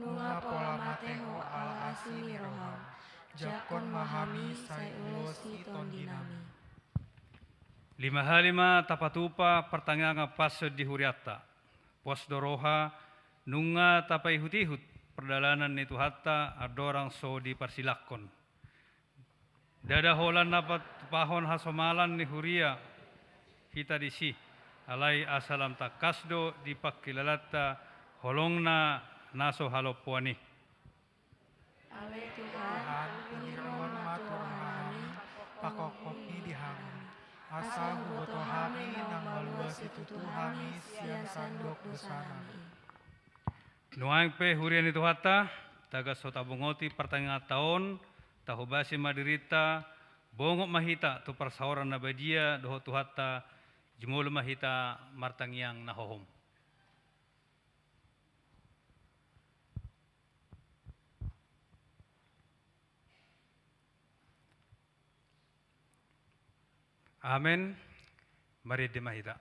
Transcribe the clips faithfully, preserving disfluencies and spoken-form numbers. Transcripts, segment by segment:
Nunga pola mate Ho ala asi ni rohaM, jangkon ma hami sai ulos ni tondinami. Lima hali ma tapatupa partangiangan panson di hurianta. Pos do roha, nunga tapaihut-ihut pardalanan ni Tuhanta andorang so diparsilangkon. Ndada holan na patupahon hasomalan ni huria hita disi, alai asa lam tangkas do dipangkilalanta holongna na so halompoan i. Ale Tuhan, Tuhan, pudi rohaM ma tu rohanami, pakokkop i di hami, asa huboto hami naung malua situtu hami sian sandok dosanami. Nuaeng pe huria ni Tuhanta, tagan so tabongoti partangianganta on, tahobasi ma dirinta, bongot ma hita tu parsaoran na badia dohot Tuhanta, jumolo ma hita martangiang na hohom. Amen. Marende ma hita.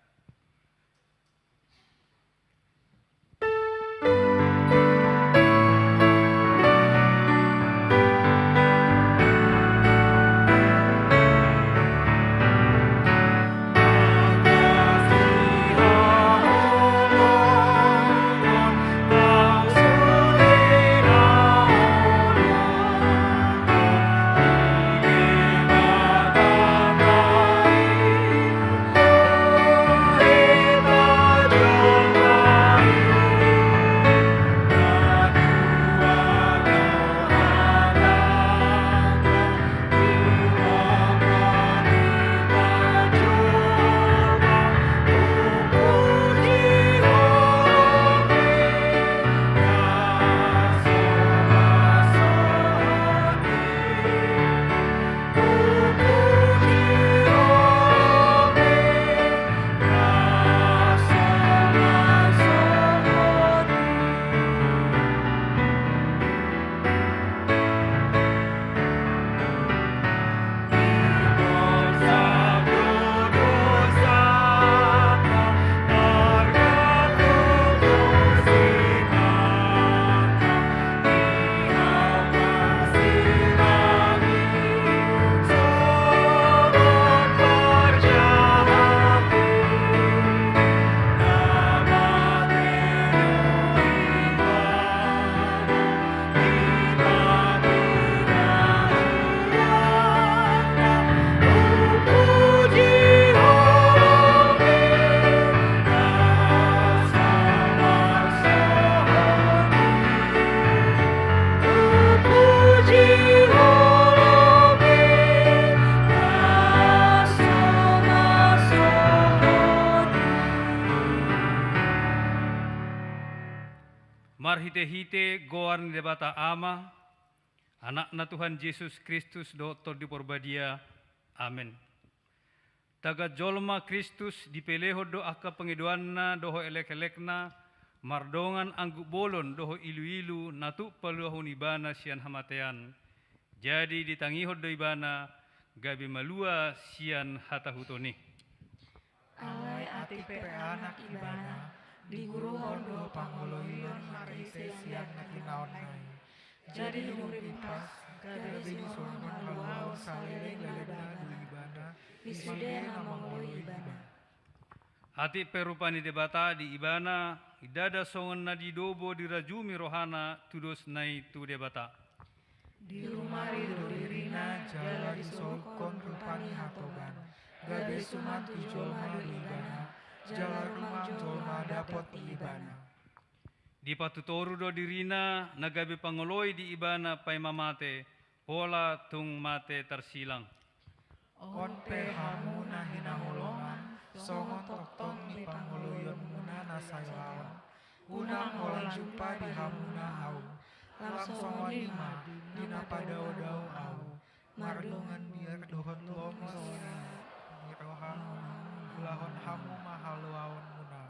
Marhitehite goar ni Debata Ama, Anakna Tuhan Jesus Kristus dohot Tondi Parbadia. Amen. Tagan jolma Kristus dipelehon do angka pangidoanna dohot elekelekna, mardongan anggup bolon dohot iluilu na tuk paluahon ibana sian hamatean. Jadi ditangihon do ibana gabe malua sian hatahuton i. Alai atik pe anak ibana, diguruhon do pangoloion marhite sian na tinaonna i. Jadi dung rimpas, gabe disongongkon haluaon saleleng lalengna do ibana, di sude na mangoloi ibana. Atik pe rupa ni Debata di ibana, ndada songon na didobo dirajumi rohana tudos na i tu Debata. Dirumari do dirina jala disolukkon rupa ni hatoban, gabe suman tu jolma do ibana, jala rumang jolma dapot di ibana. Dipatutoru do dirina na gabe pangoloi di ibana paima mate, pola tung mate tarsilang. On pe hamu na hinaholongan, songon tongtong ni pangoloionmuna na sai laon, unang holan jumpa di hamuna ahu. Lam songon i ma di na padaodao ahu, mardongan biar dohot lomos ni roha, ulahon hamu ma haluaonmuna.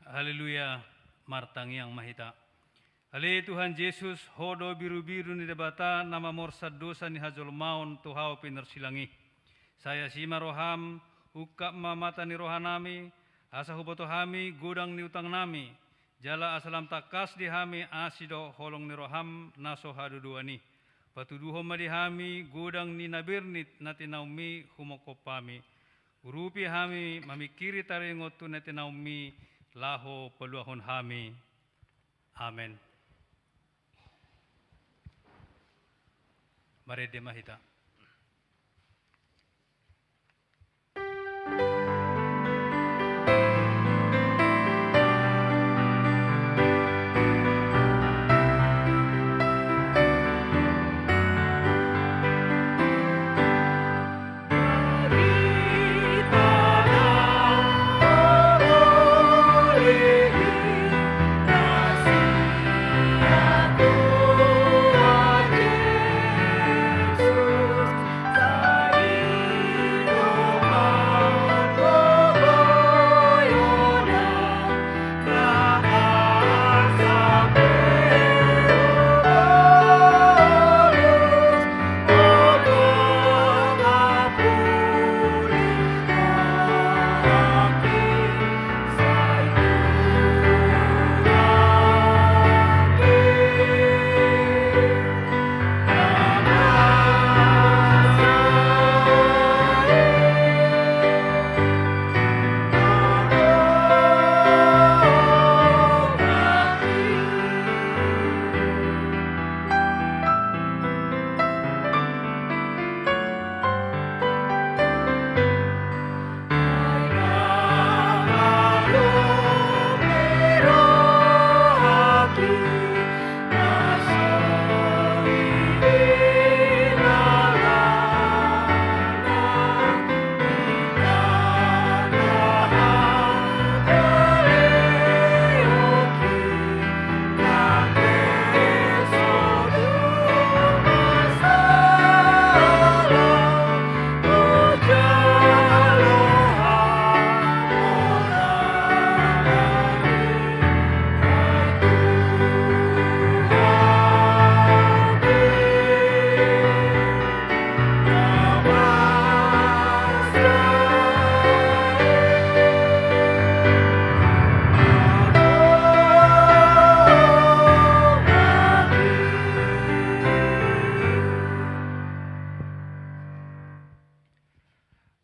Haleluya, martangiang ma hita. Ale Tuhan Jesus, Ho do birubiru ni Debata na mamorsan dosa ni hajolmaon tu hau pinarsilang i. Sai asi ma roham, ungkap ma mata ni rohanami, asa huboto hami godang ni utangnami, Jala asa lam tangkas di hami asi dohot holong ni roham na so haduduan i. Patuduhon ma di hami godang ni na bernit na tinaummi humongkop hami. Urupi hami mamingkiri taringot tu na tinaummi laho paluahon hami. Amen. Marende ma hita.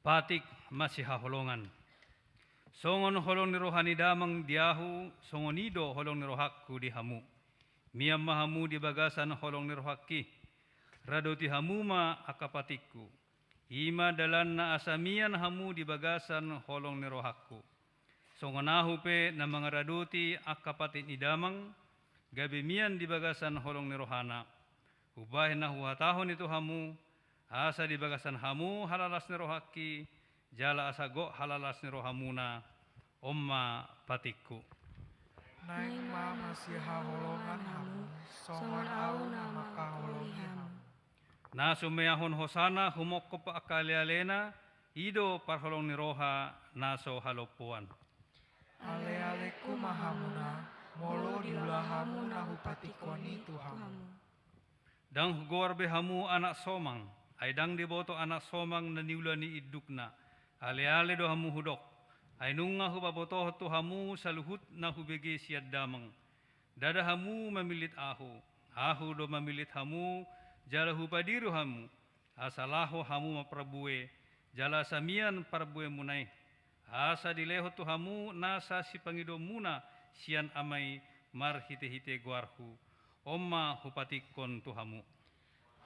Patik masihaholongan. Songon holong ni roha ni damang di ahu, songon i do holong ni rohangku di hamu. Mian ma hamu di bagasan holong ni rohangki. Radoti hamu ma angka patikku. I ma dalanna asa mian hamu di bagasan holong ni rohangku. Songon ahu pe na mangaradoti angka patik ni damang, gabe mian di bagasan holong ni rohana. Umbahen na huhatahon i tu hamu, asa di bagasan hamu halalas ni rohangki, jala asa gok halalas ni rohamuna. On ma patikku. Naeng ma masihaholongan hamu, songon ahu na mangkaholongi hamu. Na sumeahon hosana humongkop angka alealena, i do parholong ni roha na so halompoan. Alealengku ma hamuna, molo diula hamu na hupatikkon i tu hamu. Ndang hugoar be hamu anak somang, ai ndang diboto anak somang na niula ni indukna. Aleale do hamu hudok, ai nunga hupabotohon tu hamu saluhut na hubege sian damang. Ndada hamu mamillit ahu, ahu do mamillit hamu, jala hupadiri hamu, asa laho hamu marparbue, jala asa mian parbuemuna i. Asa dilehon tu hamu nasa sipangidoonmuna sian Ama i marhitehite goarhu. On ma hupatikkon tu hamu.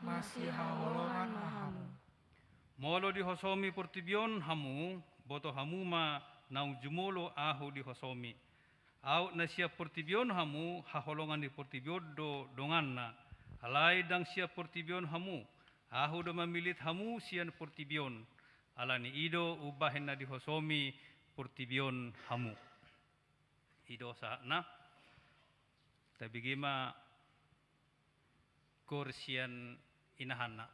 Masihaholongan ma hamu. Molo dihosomi portibi on hamu, boto hamu ma naung jumolo ahu dihosomi. Aut na sian portibi on hamu, haholongan ni portibi on do donganna. Alai ndang sian portibi on hamu, ahu do mamillit hamu sian portibi on. Ala ni i do umbahen na dihosomi portibi on hamu. I do sahatna. Tabege ma goar sian inahanna.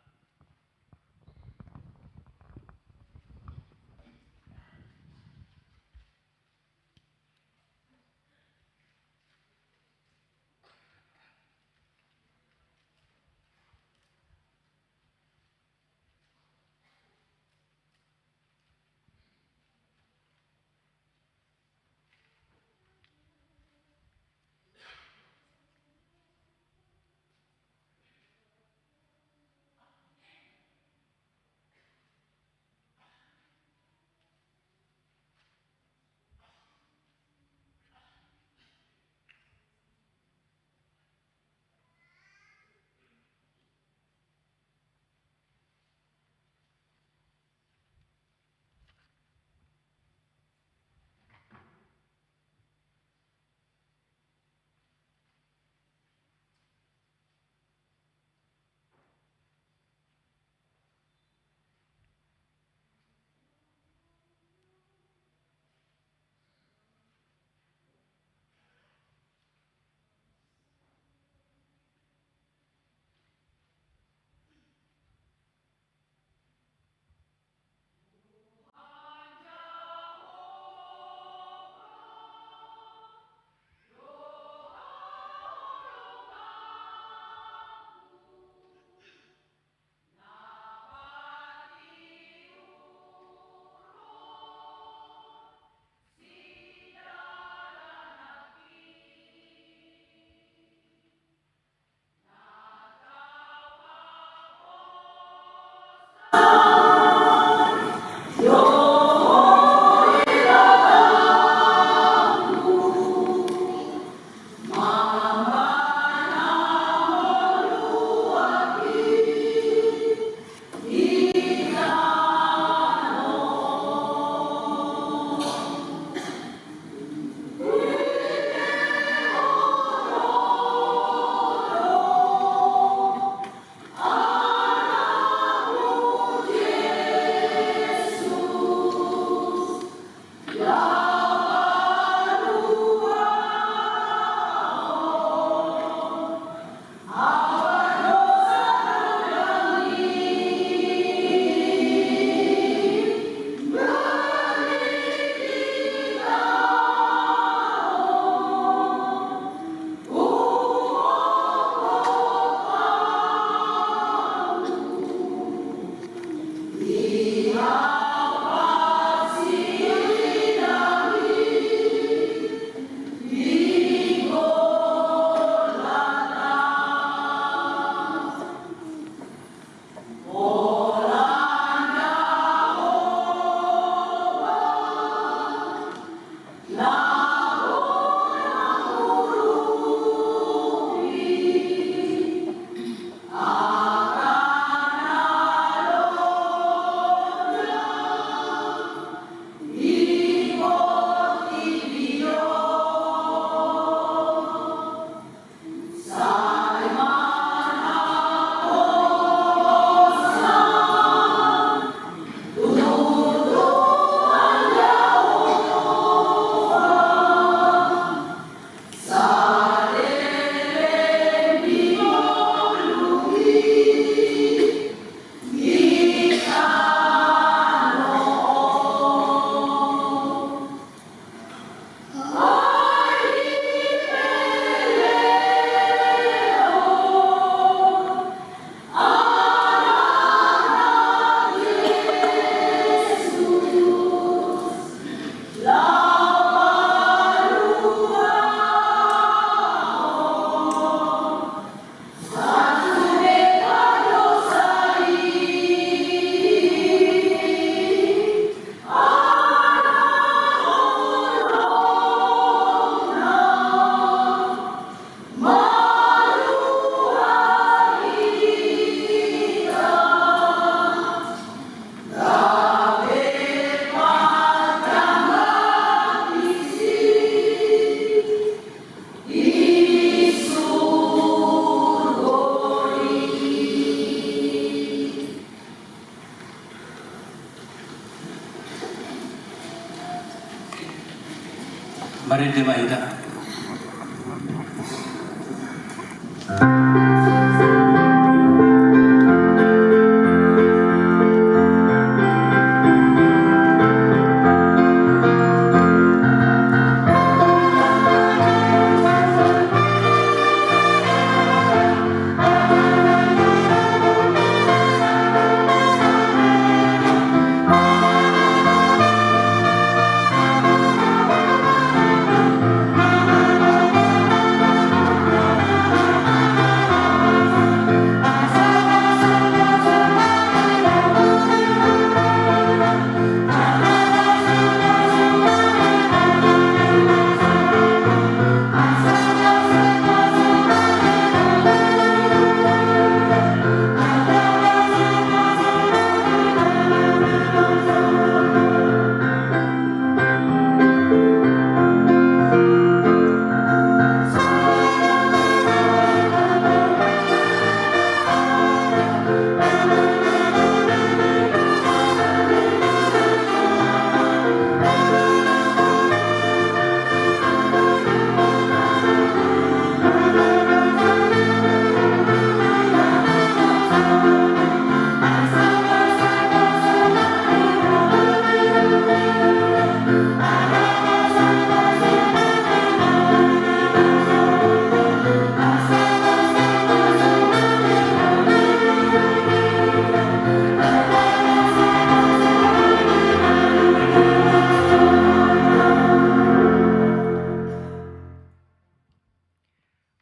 Ente ma hita.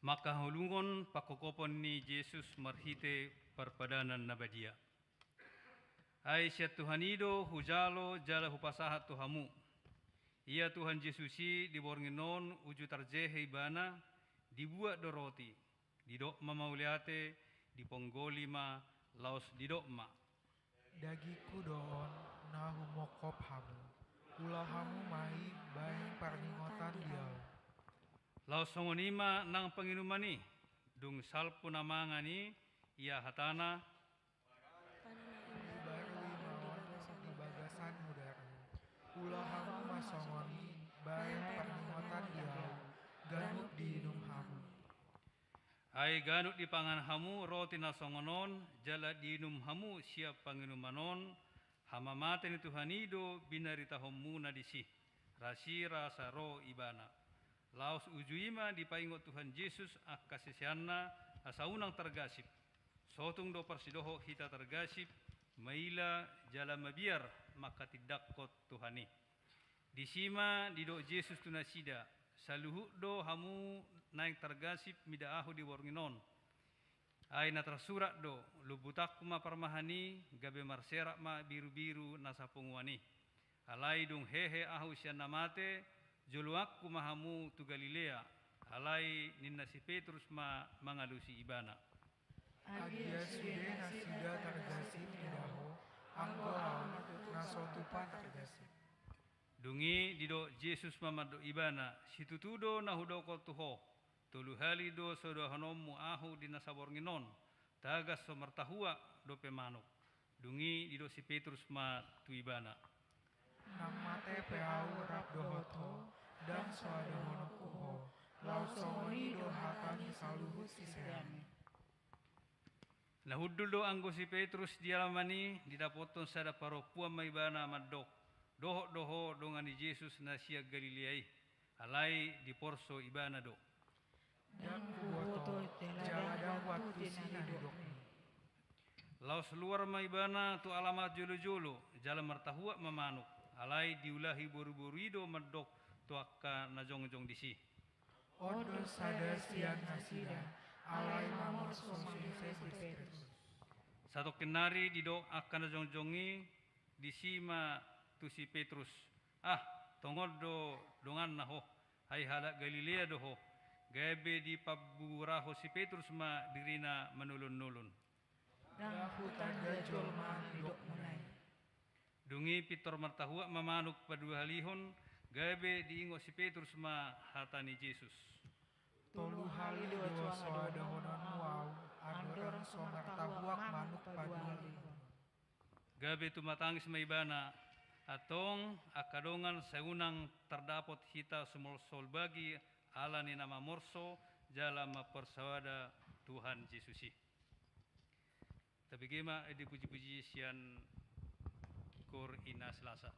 Mangkaholongi pangkophopon ni Jesus marhite parpadanan na badia. Ai sian Tuhan i do hujalo jala hupasahat tu hamu. Ia Tuhan Jesus i di borngin on uju tarjehe ibana, dibuat do roti, didok ma mauliate, diponggoli ma, laos didok ma: Dagingku do on na humophop hamu. Ula hamu ma i bahen parningotan di ahu. Laos songon i ma nang panginuman i, dung salpu na mangan i, ia hatana: Baru i ma on di bagasan mudarhu. Ula hamu ma songon i bahen parningotan di ahu, ganup diinum hamu. Ai ganup dipangan hamu roti na songon on, jala diinum hamu sian panginuman on, hamamate ni Tuhan i do binaritahonmuna disi, rasirasa ro ibana. Laos uju i ma dipaingot Tuhan Jesus angka siseanna, asa unang targasip. Sotung do parsidohot hita targasip, maila jala mabiar manghatindanghon Tuhan i. Disi ma didok Jesus tu nasida: Saluhut do hamu naeng targasip mida ahu di borngin on. Ai na tarsurat do: Lumbutanku ma parmahan i, gabe marserak ma birubiru na sapunguan i. Alai dung hehe ahu sian na mate, joloanku ma hamu tu Galilea. Alai ninna si Petrus ma mangalusi ibana: Agia sude nasida targasip mida ho, anggo ahu na so tupa targasip. Dung i didok Jesus ma mandok ibana: Situtu do na hudok tu ho, tolu hali do so dohononmu ahu di na saborngin on, tagan so martahuak dope manuk. Dung i didok si Petrus ma tu ibana: Nang mate pe ahu rap dohot ho, ndang so adohononku ho. Laos songon i do hata ni saluhut sisean i. Na hundul do anggo si Petrus di alaman i, didapothon sada parompuan ma ibana mandok: Dohot do ho dongan ni Jesus na sian Galilea i. Alai diporso ibana do. Ndang huboto, jala ndang huantusi na nidokmu. Laos luar ma ibana tu alaman jolojolo, jala martahuak ma manuk. Alai diulahi boruboru i do mandok tu angka na jongjong disi: On do sada sian nasida, alai mamorso muse si Petrus. Satongkin nari didok angka na jongjong i disi ma tu si Petrus: Ah, tongon do donganna ho, ai halak Galilea do ho. Gabe dipamburahon si Petrus ma dirina manolonnolon. Ndang hutanda jolma na nidokmuna i. Dung i pintor martahuak ma manuk paduahalihon, gabe diingot si Petrus ma hata ni Jesus: Tolu hali do so adohononmu ahu, andorang so martahuak manuk paduahalihon. Gabe tumatangis ma ibana, Antong angka dongan, sai unang tardapot hita sumolsol bagi ala ni na mamorso jala mamparsaoda Tuhan Jesus i. Tabege ma di puji-puji sian Koor Ina Silasa.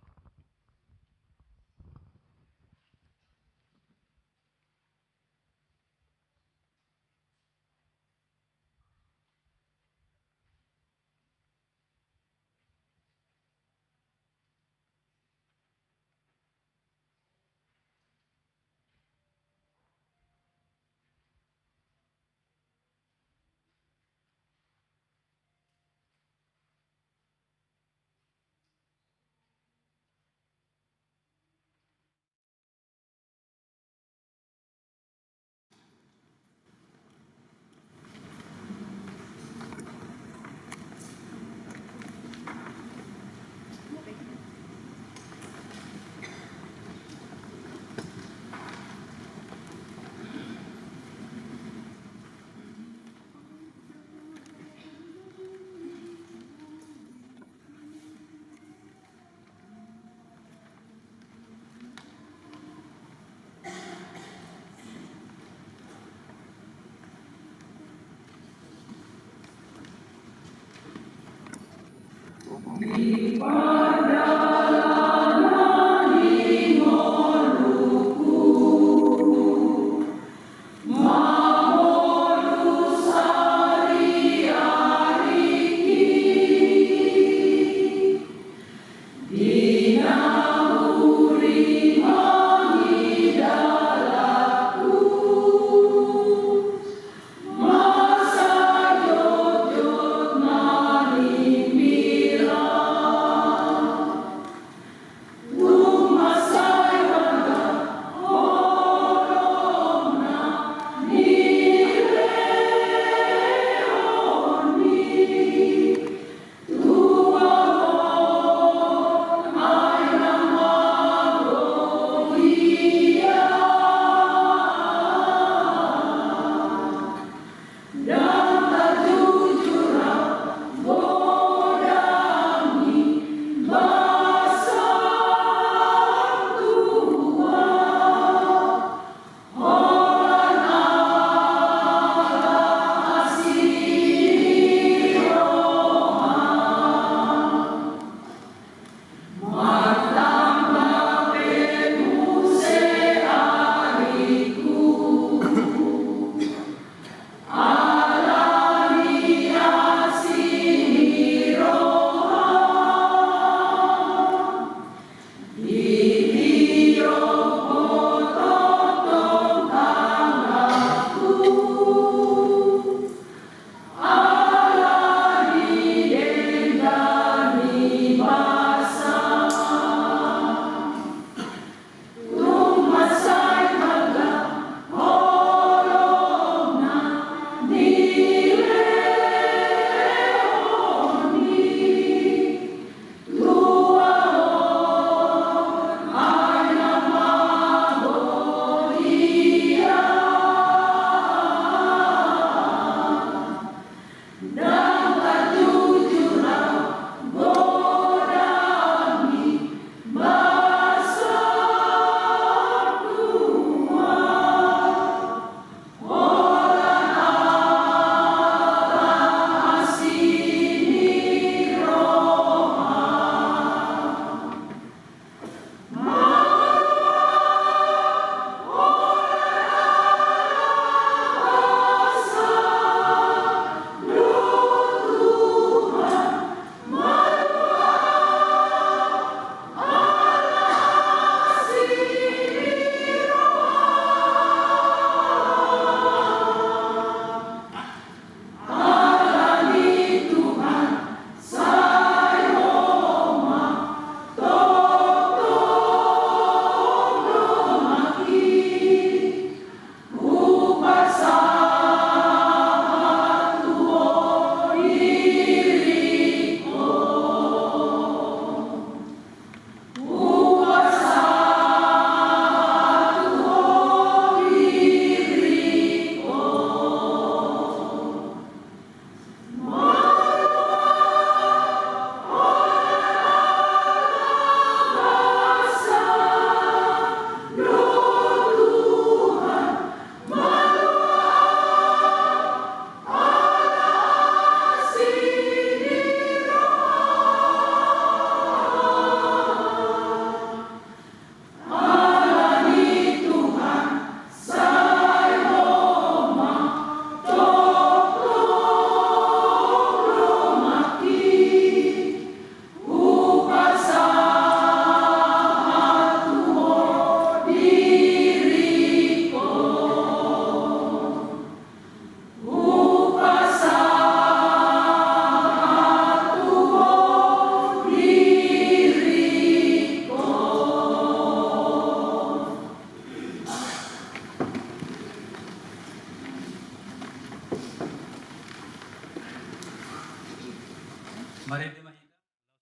Marende ma hita.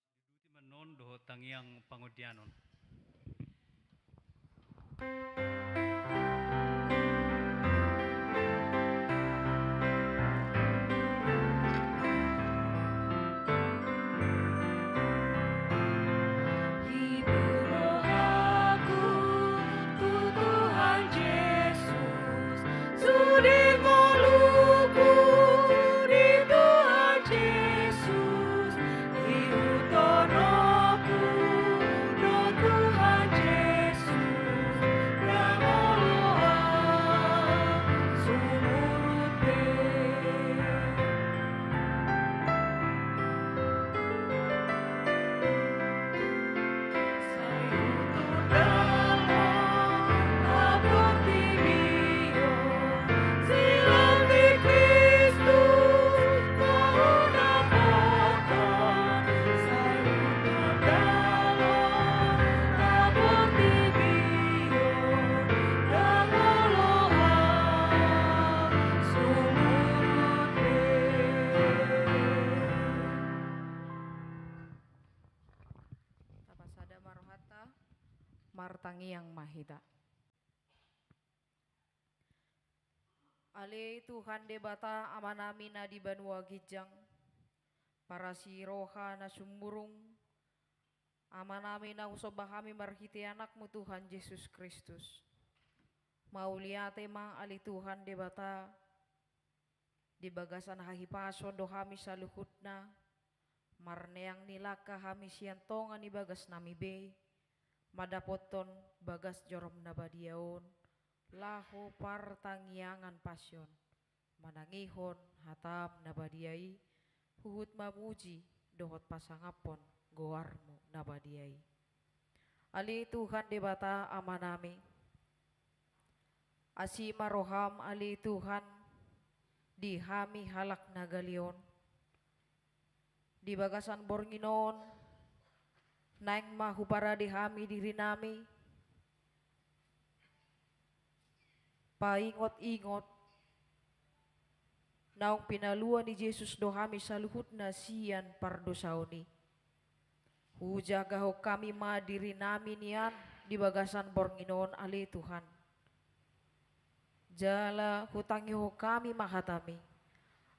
Diduti ma annon dohot tangiang pangondianon. Hibul rohaku tu Tuhan Jesus, sude ngoluku di Tuhan Jesus, ihuthononku do Tuhan Jesus, ndang olo ahu sumurut be. Tapasada ma rohanta, martangiang ma hita. Ale Tuhan Debata Amanami na di banua ginjang, parasi roha na sumurung, Amanami na husomba hami marhite Anakmu Tuhan Jesus Kristus. Mauliate ma ale Tuhan Debata, di bagasan hahipason do hami saluhutna, marneang ni langka hami sian tonga ni bagasnami be, mandapothon bagas jorom na badia on, laho partangiangan pasion, manangihon hatam na badia i, huhut mamuji dohot pasangaphon goarmu na badia i. Ale Tuhan Debata Amanami, asi ma roham ale Tuhan, di hami halak na gale on, di bagasan borngin on, naeng ma huparade hami dirinami, paingot-ingot, naung pinalua ni Jesus do hami saluhutna sian pardosaon i. Hujagahon hami ma dirinami nian di bagasan borngin on ale Tuhan. Jala hutangihon hami ma hatami,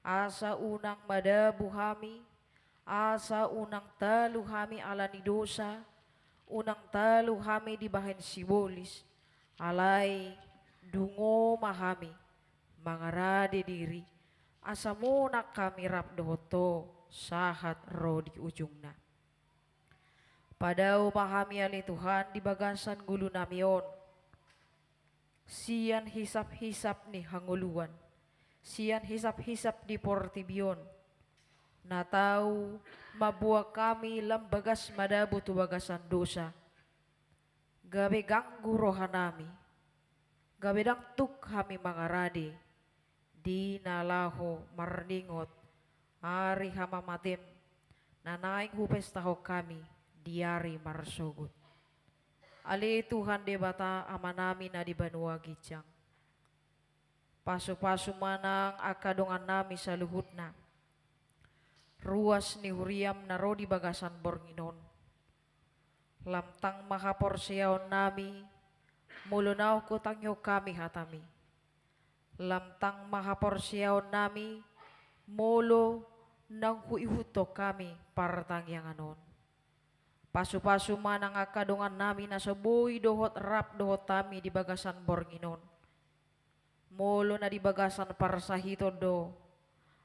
asa unang madabu hami, asa unang talu hami ala ni dosa, unang talu hami dibahen sibolis, alai dungo ma hami mangarade diri, asa monang hami rap dohot Ho sahat ro di ujungna. Padao ma hami ale Tuhan di bagasan ngolunami on, sian hisap-hisap ni hangoluan, sian hisap-hisap di portibi on, na tau mamboan hami lam bagas madabu tu bagasan dosa. Gabe ganggu rohanami, gabe ndang tuk hami mangarade, di na laho marningot ari hamamatem, na naeng hupestahon hami di ari marsogot. Ale Tuhan Debata Amanami na di banua ginjang, pasu-pasu ma nang angka dongannami saluhutna, ruas ni huriam na ro di bagasan borngin on. Lam tang ma haporseaonnami, molo naung hutangihon hami hatami. Lam tang ma haporseaonnami, molo naung huihuthon hami partangiangan on. Pasu-pasu ma nang angka dongannami na so boi dohot rap dohot hami di bagasan borngin on. Molo na di bagasan parsahiton do,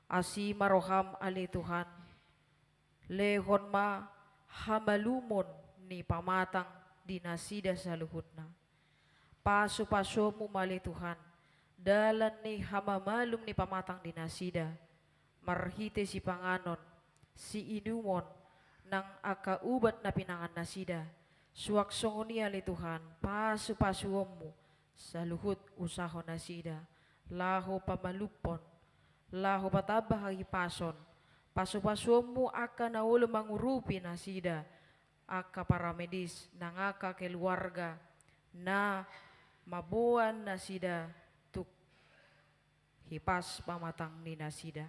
asi ma roham ale Tuhan. Lehon ma hamalumon ni pamatang di nasida saluhutna. Pasu-pasuonmu ma ale Tuhan, dalan ni hamamalum ni pamatang di nasida, marhite sipanganon, siinumon, nang angka ubat na pinangan nasida. Suang songon i ale Tuhan, pasu-pasuonmu saluhut usaho nasida, laho pamalumhon, laho patamba hahipason, pasu-pasuonmu angka na olo mangurupi nasida, angka paramedis, nang angka keluarga, na mamboan nasida tu hipas pamatang ni nasida.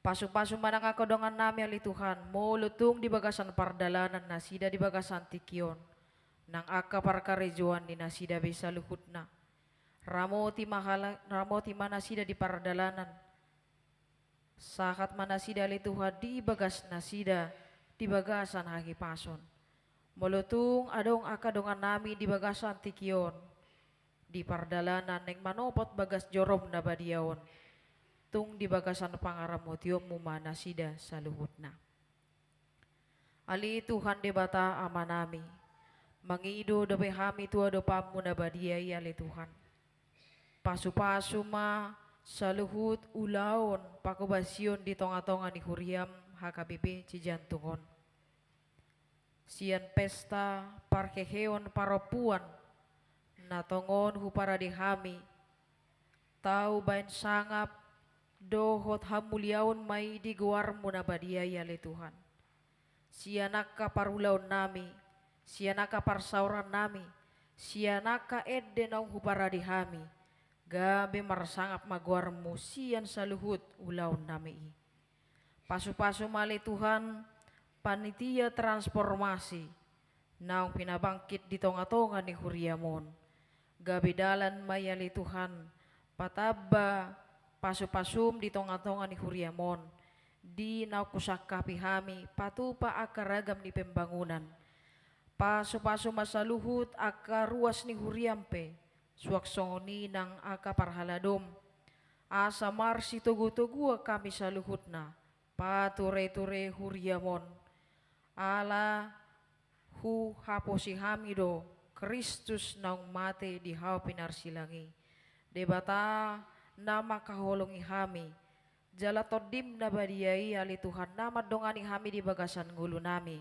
Pasupasu ma nang angka dongannami ale Tuhan, molo tung di bagasan pardalanan nasida di bagasan tingki on, nang angka parkarejoan ni nasida be saluhutna. Ramoti ma hala-, ramoti ma nasida di pardalanan. Sahat ma nasida ale Tuhan di bagas nasida di bagasan hahipason. Molo tung adong angka dongannami di bagasan tingki on, di pardalanan naeng manopot bagas jorom na badia on, tung di bagasan pangaramotionmu ma nasida saluhutna. Ale Tuhan Debata Amanami, mangido dope hami tu adopanmu na badia i ale Tuhan. Pasupasu ma saluhut ulaon pakobasion di tongatonga ni huriam H K B P Cijantung on. Sian pesta parheheon parompuan na tongon huparade hami, tau baen sangap dohot hamuliaon ma i di goarmu na badia i ale Tuhan. Sian angka parulaonnami, sian angka parsaorannami, sian angka ende naung huparade hami, gabe marsangap ma goarmu sian saluhut ulaonnami i. Pasupasu ma ale Tuhan, panitia transformasi naung pinabangkit di tongatonga ni huriam on. Gabe dalan ma i ale Tuhan, patamba pasupasum di tongatonga ni huriam on, di naung husangkapi hami patupa angka ragam ni pembangunan. Pasupasu ma saluhut angka ruas ni huriam pe, suang songon i nang angka parhaladom. Asa marsitogutoguan hami saluhutna, patureture huriam on. Ala huhaposi hami do Kristus naung mate di hau pinarsilang i. Debata na mangkaholongi hami, jala Tondim na badia i ale Tuhan na mandongani hami di bagasan ngolunami.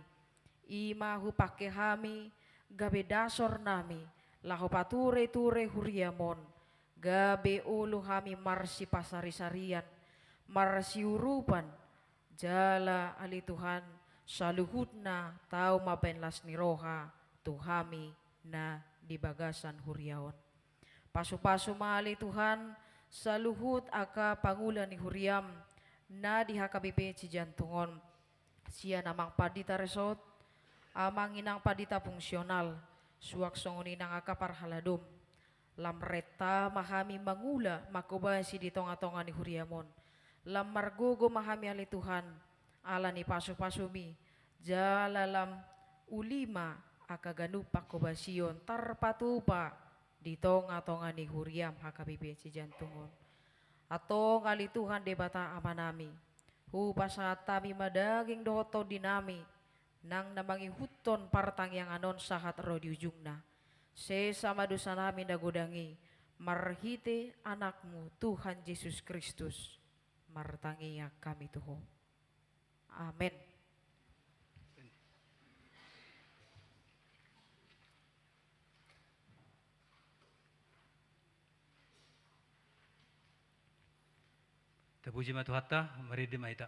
I ma hupangke hami gabe dasornami, laho patureture huriam on, gabe olo hami marsipasarisarian, marsiurupan, jala ale Tuhan, saluhutna tau mambaen las ni roha tu hami na di bagasan huria on. Pasupasu ma ale Tuhan, saluhut angka pangula ni huriam na di H K B P Cijantung on. Sian amang pandita resort, amang inang pandita fungsional, suang songon i nang angka parhaladom. Lam renta ma hami mangula manghobasi di tongatonga ni huriam on. Lam margogo ma hami ale Tuhan, ala ni pasupasumi, jala lam uli ma angka ganup panghobasion tarpatupa di tongatonga ni huriam H K B P Cijantung on. Antong ale Tuhan Debata Amanami, hupasahat hami ma daging dohot tondinami, nang na mangihuthon partangiangan on sahat ro di ujungna. Sesa ma dosanami na godang i, marhite Anakmu Tuhan Jesus Kristus, martangiang hami tu Ho. Amen. Tapuji ma Tuhanta, marende ma hita.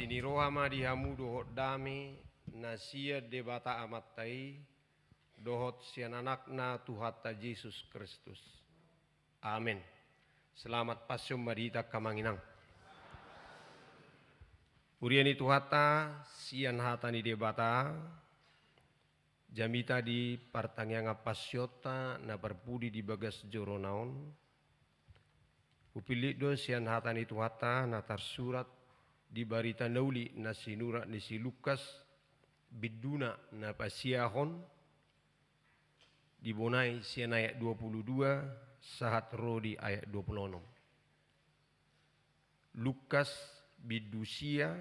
Ni roha ma di hamu dohot dame na sian Debata Amanta i, dohot sian Anakna Tuhanta Jesus Kristus. Amen. Selamat Pasion ma di hita angka amang inang. Huria ni Tuhanta, sian hata ni Debata, jamita di partangiangan Pasionta na parpudi di bagas jorona on, hupillit do sian hata ni Tuhanta na tarsurat di Barita na Uli na sinurat ni si Lukas, binduna na pasiahon, dibonai sian ayat dua puluh dua sahat ro di ayat dua puluh onom. Lukas bindu sia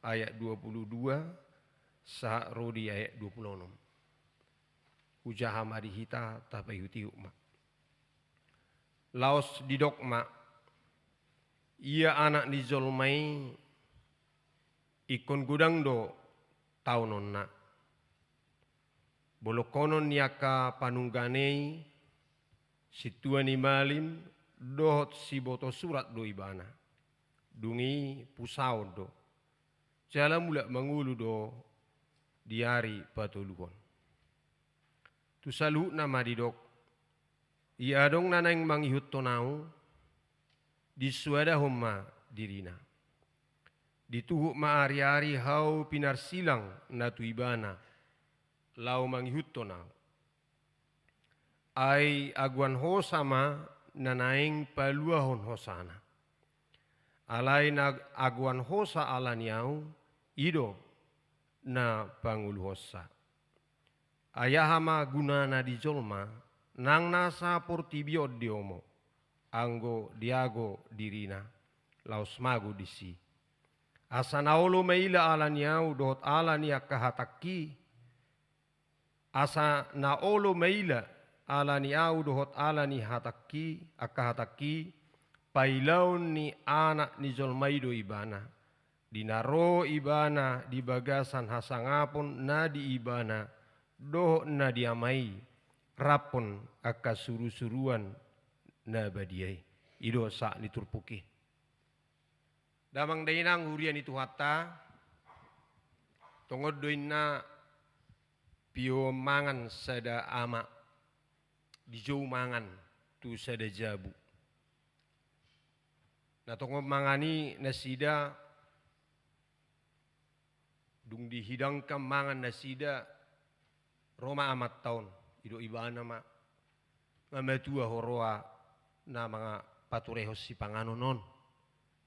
ayat dua puluh dua sahat ro di ayat dua puluh onom. Hujaha ma di hita, tapaihutihut ma. Laos didok ma: Ia Anak ni jolma i ingkon godang do taononna. Bolongkonon ni angka panungga na i, sintua ni malim dohot siboto surat do ibana. Dung i pusaon do, jala mulak mangolu do di ari patoluhon. Tu saluhutna ma didok: Ia adong na naeng mangihuthon ahu, disoadahon ma dirina. Dituhuk ma ariari hau pinarsilang na tu ibana, laho mangihuthon ahu. Ai agoan hosa ma na naeng paluahon hosana. Alai na agoan hosa ala ni ahu, i do na pangoluhonsa. Ai aha ma gunana di jolma, nang nasa portibi on diomo, anggo diago dirina, laos mago disi? Asa na olo maila ala ni ahu dohot ala ni angka hatangki, asa na olo maila ala ni ahu dohot ala ni hatangki, angka hatangki, pailaon ni Anak ni jolma i do ibana, di na ro ibana di bagasan hasangapon na di ibana dohot na di Ama i, raphon angka surusuruan na badia i. I do sahat ni turpuk i. Damang dainang huria ni Tuhanta, tongon do inna pio mangan sada ama, dijou mangan tu sada jabu. Na tongon mangan i nasida, dung dihidangkan mangan nasida, ro ma amanta on, didok ibana ma: Nga matua huroha na mangapaturehon sipanganon on,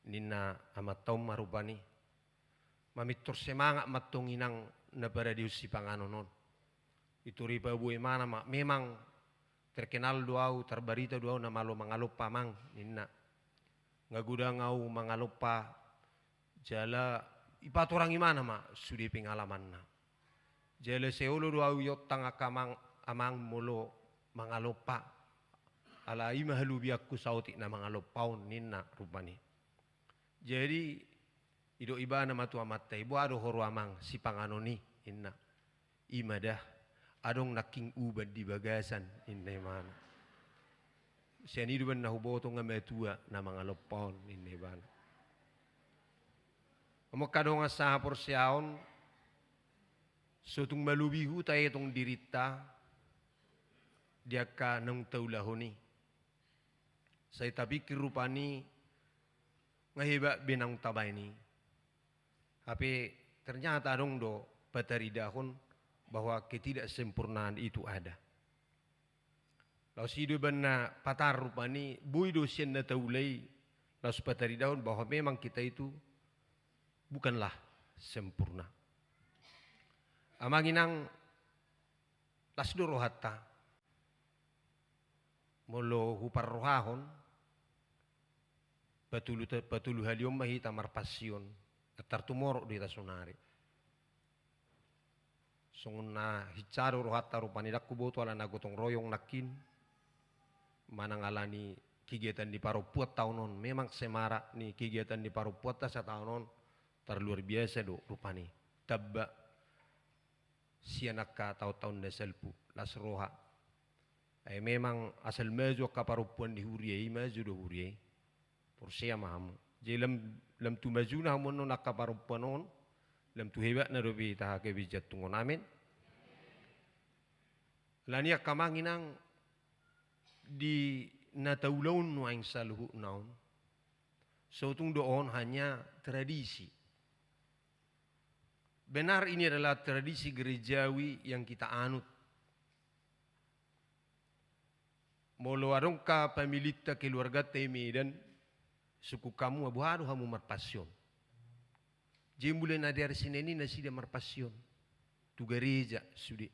ninna amanta on ma rupani. Mamintor semangat ma antong inang na paradehon sipanganon on. Ditorus dipaboa ibana ma: Memang terkenal do ahu, tarbarita do ahu na malo mangalompa, Amang, ninna. Nga godang ahu mangalompa, jala dipatorang ibana ma sude pengalamanna. Jala sai olo do ahu iontang angka amang, amang molo mangalompa. Ala i ma halobianku saotik na mangalompa on, ninna rupani. Jadi didok ibana ma tu amanta i: Boha do huroha, Amang, sipanganon i? ninna. I ma da, adong nangkin uban di bagasan, ninna ibana. Sian i do umbahen na huboto nga matua na mangalompa on, ninna ibana. Amang angka dongan sahaporseaon, so tung malobi huta etong dirinta di angka naung taulahon i. Sai tapikir rupani, nga hebat be naung tabaen i. Hape ternyata adong do pataridahon bahwa ketidaksempurnaan itu ada. Laos i do umbahen na patar rupani, boi do sian na taula i laos pataridahon bahwa memang kita itu bukanlah sempurna. Amang inang, las do rohanta. Molo huparrohahon, patolu ta-, patolu hali on ma hita marpasion, antar tumorok do hita saonari. Songon na hinsa do rohanta rupani, ndang huboto ala na gotong royong nangkin, manang ala ni kegiatan ni parompuan taon on. Memang semarak ni kegiatan ni parompuanta sataon on, tarluar biasa do rupani. Tamba sian angka taon-taon na salpu, las roha. Ai memang asal maju angka parompuan di huria i, maju do huria i. Porsea ma hamu. Jadi lam lam tu majuna hamu annon angka parompuan on, lam tu hebatna dope hita gabe jantung on. Amen. Alani i angka amang inang, di na taulahon nuaeng saluhutna on, sotung do on hanya tradisi. Benar, ini adalah tradisi gerejawi yang kita anut. Molo adong angka familinta keluarganta i Medan, sungkun hamu, boha do hamu marpansion? Jadi mulai na di ari Senin i nasida marpansion tu gareja sude.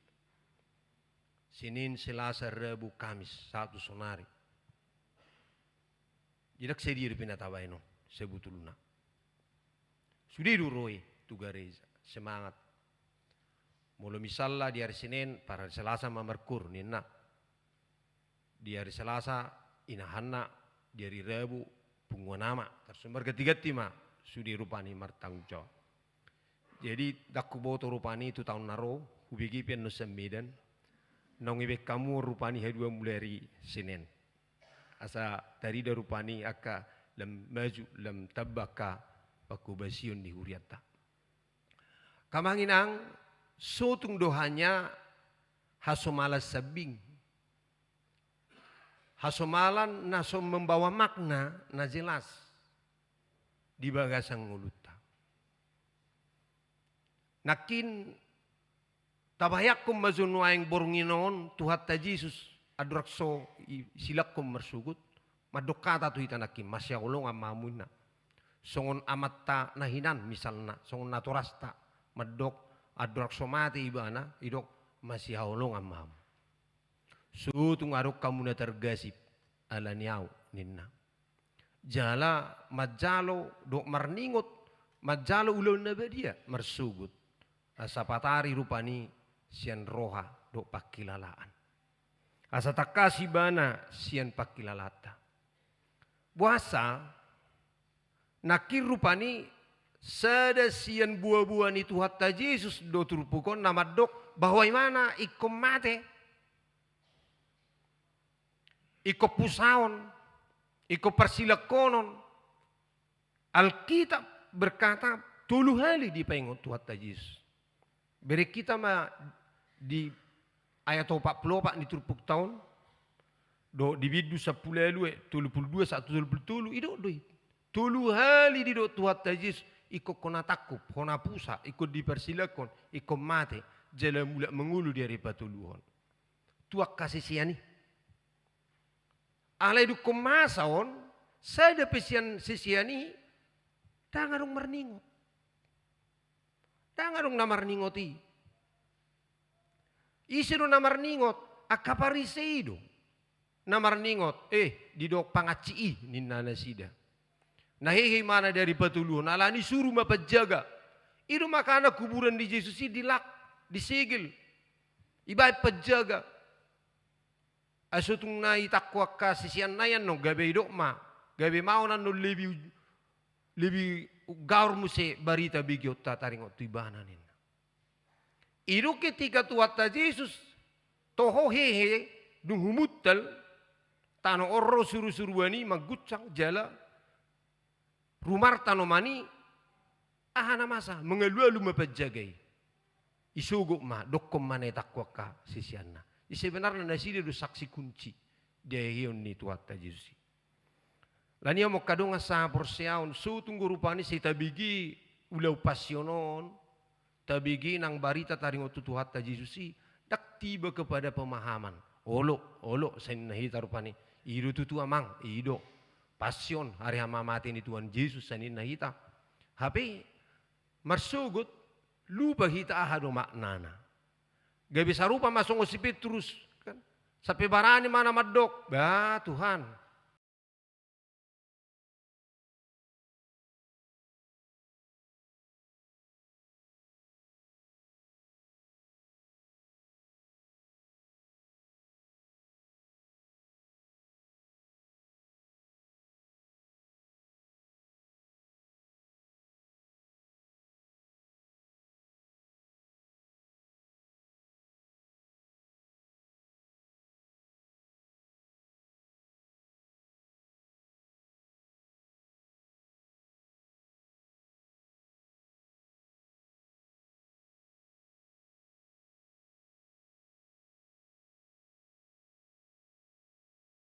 Senin, Selasa, Rabu, Kamis, Sabtu, sonari. Jadi ndang sadia dope na tabaen on sebetulna. Sude do ro i tu gareja, semangat. Molo misalna di ari Senin, par ari Selasa ma markoor ninna. Di ari Selasa inahanna, di ari Rabu punguan ama. Tarsongon marganti-ganti ma sude rupani martanggung jawab. Jadi ndang huboto rupani tu taon na ro, hubege pe annon sian Medan, naung dibaen hamu rupani haduan mulai ari Senin. Asa tarida rupani angka lam maju, lam tamba angka pangkobasion ni hurianta. Angka amang inang, sotung do hanya hasomalan sambing. Hasomalan na so membawa makna na jelas di bagasan ngolunta. Nangkin tabayangkon ma jo nuaeng borngin on Tuhanta Jesus, andorang so i-, isilangkon marsogot, mandok hata tu hita nangkin, masihaholongan ma hamu ninna. Songon amanta na hinan misalna, songon natorasta, mandok andorang so mate ibana, idok masihaholongan ma hamu. Sotung adong hamu na targasip alani ahu ninna. Jala manjalo dohot marningot, manjalo ulaon na badia marsogot. Asa patari rupani sian roha dohot pangkilalaan. Asa tangkas ibana sian pangkilalaanta. Boasa, nangkin rupani sada sian boaboa ni Tuhanta Jesus do turpuk on na mandok bahwa ibana ingkon mate. Ingkon pusaon, ingkon parsilangkonon. Alkitab berkata, tolu hali dipaingot Tuhanta Jesus. Bereng hita ma di ayat opat pulu opat ni turpukta on, dohot di Bindu sampulu ualu, tolu pulu dua sahat tu tolu pulu tolu, idok do i. Tolu hali didok Tuhanta Jesus, ingkon hona tangkup, hona pusa, ingkon diparsilangkon, ingkon mate, jala mulak mangolu di ari patoluhon. Tu angka sisean i. Alai dungkon masa on, sada pe sian sisean i, ndang adong marningot. Ndang adong na marningot i. Ise do na marningot? Angka Parisei do na marningot. Eh, didok pangansi i, ninna nasida. Na hehe ibana di ari patoluhon, alani suru ma panjaga. I do makana kuburan ni Jesus i dilak, disegel. Dibaen panjaga. Asa tung na itangko angka siseanna i annon, gabe idok ma, gabe ma on annon lebih, lebih gaor muse barita begeonta taringot tu ibana ninna. I do ketika Tuhanta Jesus toho hehe dung humuntal tano on ro surusuruan i mangguncang jala rumar tanoman i, aha na masa, mangalualu ma panjaga i. Isogot ma, dokkon ma na itangko angka siseanna. I sebenarna nasida do saksi kunci di heheon ni Tuhanta Jesus i. Alani i amang angka dongan sahaporseaon, sotung do rupani sai tabege ulaon Pasion on, tabege nang barita taringot tu Tuhanta Jesus i, ndang tiba kepada pemahaman. Olo, olo, sai ninna hita rupani. I do tutu amang, i do. Pasion, ari hamamate ni Tuhan Jesus, sai ninna hita. Hape, marsogot, lupa hita aha do maknana. Gabe sarupa ma songon si Petrus, kan? Sampe barani ma na mandok, bah Tuhan,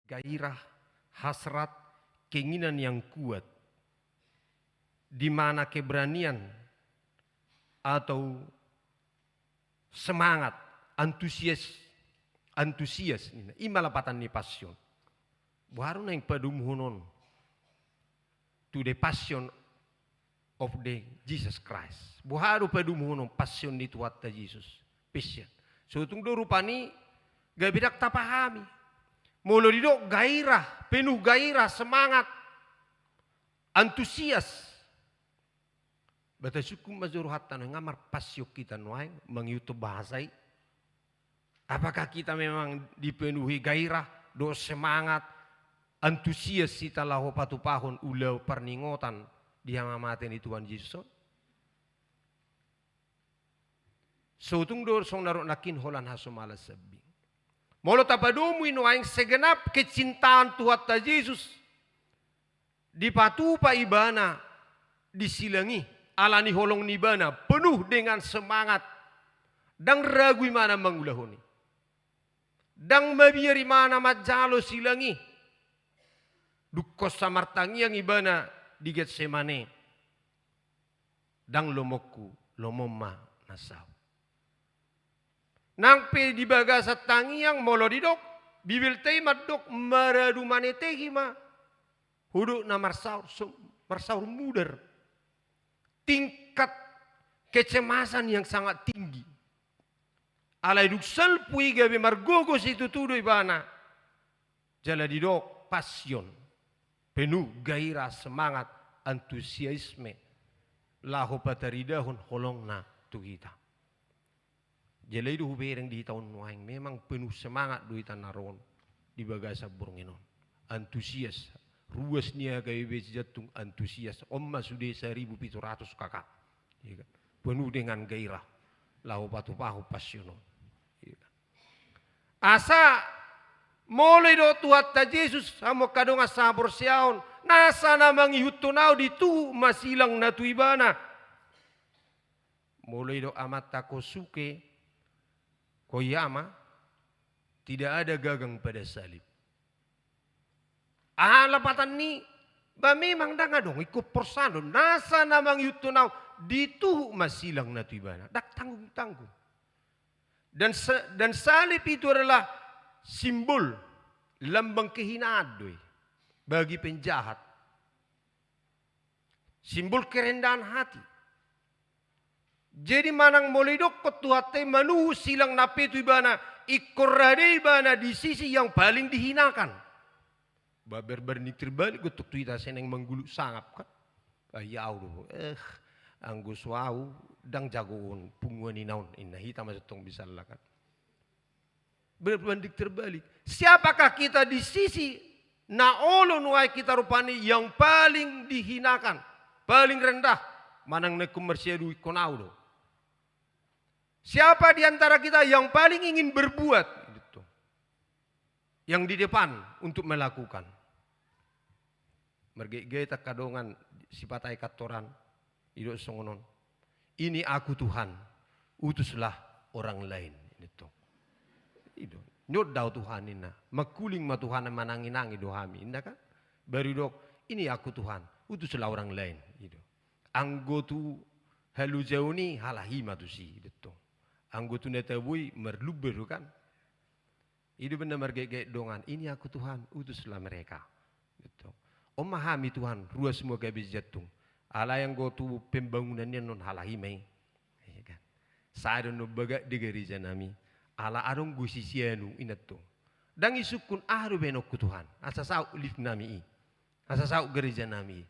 gairah, hasrat, keinginan yang kuat, di mana keberanian atau semangat, antusias, antusias, ninna. I ma lapatan ni passion. Boha do naeng padomuhon on to the passion of the Jesus Christ. Boha do padomuhon on passion ni Tuhanta Jesus? Passion. So tung do rupani gabe ndang tapahami. Molo didok gairah, penuh gairah, semangat, antusias. Ba tasungkun ma jo rohanta nuaeng, nga marpassion hita nuaeng mangihuthon bahasa i? Apakah kita memang dipenuhi gairah, dohot semangat, antusias hita laho patupahon ulaon parningotan di hamamate ni Tuhan Jesus on? So tung do songon na ro nangkin holan hasomalan sambing. Molo tapadomu i nuaeng segenap kecintaan Tuhanta Jesus, dipatupa ibana di silang i, ala ni holong ni ibana, penuh dengan semangat. Ndang ragu ibana mangulahon i. Ndang mabiar ibana manjalo silang i. Dungkon sa martangiang ibana di Getsemane. Ndang lomoku, lomom ma na saut. Nang pe di bagasan tangiang molo didok, Bibelta i mandok maradu manetehi ma. Hudok na marsaur, so-, marsaur mudar. Tingkat kecemasan yang sangat tinggi. Alai dung salpu i gabe margogo situtu do ibana. Jala didok passion, penuh gairah, semangat, antusiasme, laho pataridahon holongna tu hita. Jala i do hubereng di hita on nuaeng, memang penuh semangat do hita na ro on di bagasan borngin on. Antusias, ruas ni H K B P J Jantung antusias, on ma sude saribu pitu ratus K K. Iya kan? Penuh dengan gairah, laho patupahon passion on. Iya kan? Asa molo didok Tuhanta Jesus, hamu angka dongan sahaporseaon, nasa na mangihuthon ahu dituhuk ma silang na tu ibana. Molo didok amanta Kosuke Koyama, tidak ada gagang pada salib. Aha lapatan ni, ba memang ndang adong ingkon porsaan do, nasa na mangihuthon ahu dituhuk ma silang na tu ibana. Ndang tanggung-tanggung. Dan sa-, dan salib itu adalah simbol, lambang kehinaan do i bagi penjahat. Simbol kerendahan hati. Jadi manang molo didokkon Tuhanta i manuhuk silang na pe tu ibana, ingkon rade ibana di sisi yang paling dihinakan. Ba berbanding terbalik gottok tu hita, sai naeng mangguluk sangap kan. Ai ahu do, eh, anggo so ahu ndang jago on, punguan ina on, inna hita ma sintong misalna kan. Berbanding terbalik. Siapakah kita di sisi na olo nuaeng hita rupani yang paling dihinakan, paling rendah, manang na ingkon marsiadu ingkon ahu do. Siapa di antara kita yang paling ingin berbuat? Gitu. Yang di depan untuk melakukan. Margetget angka dongan sipata i kantoran, didok songon on. Ini aku Tuhan, utuslah orang lain. Didok. Didok. Nyoda ahu Tuhan inna. Mangkuling ma Tuhan manangi-nangi do hami. Inna kan? Baru didok, ini aku Tuhan, utuslah orang lain. Didok. Anggo tu halojaon i halak i ma tusi. Didok. Anggo tu na tabo i marlumba do kan? I do umbahen na margetget dongan, ini aku Tuhan, utuslah mereka. Gitu. On ma hami Tuhan, ruas ma H K B P J Jantung. Alai anggo tu pembangunan nian on halak i ma i. Iya kan? Sai do annon bagak di gareja nami. Ala adong do sisi anu inna tu. Ndang isungkun aha do baenonku Tuhan. Asa saut lift nami i. Asa saut gareja nami i.